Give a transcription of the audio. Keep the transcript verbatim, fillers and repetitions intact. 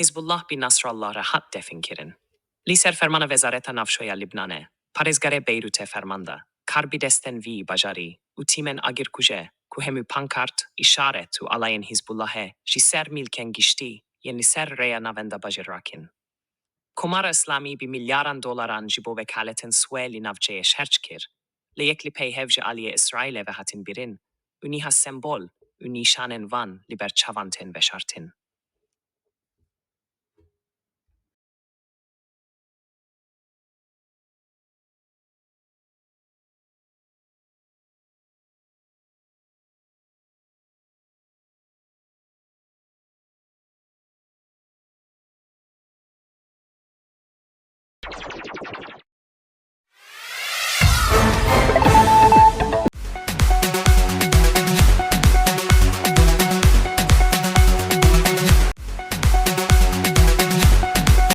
Hizbullah bi Nasrallah re hat definkirin. Li ser fermana Wezareta Navxwe ya Libnanê, parêzgarê Beyrûtê ferman da, karbidestên vî bajarî û tîmên agirkuje ku hemû pankart, îşaret û alayên Hizbullahê ji ser mîlkên giştî yên li ser rêya navenda bajêr rakin. Komara Îslamî bi milyaran dolaran ji bo wekaletên xwe li navçeyê xerc kir, lê yek li pey hev ji aliyê Îsraîlê ve hatin birîn û niha sembol û nîşanên van li ber çavan tên veşartin.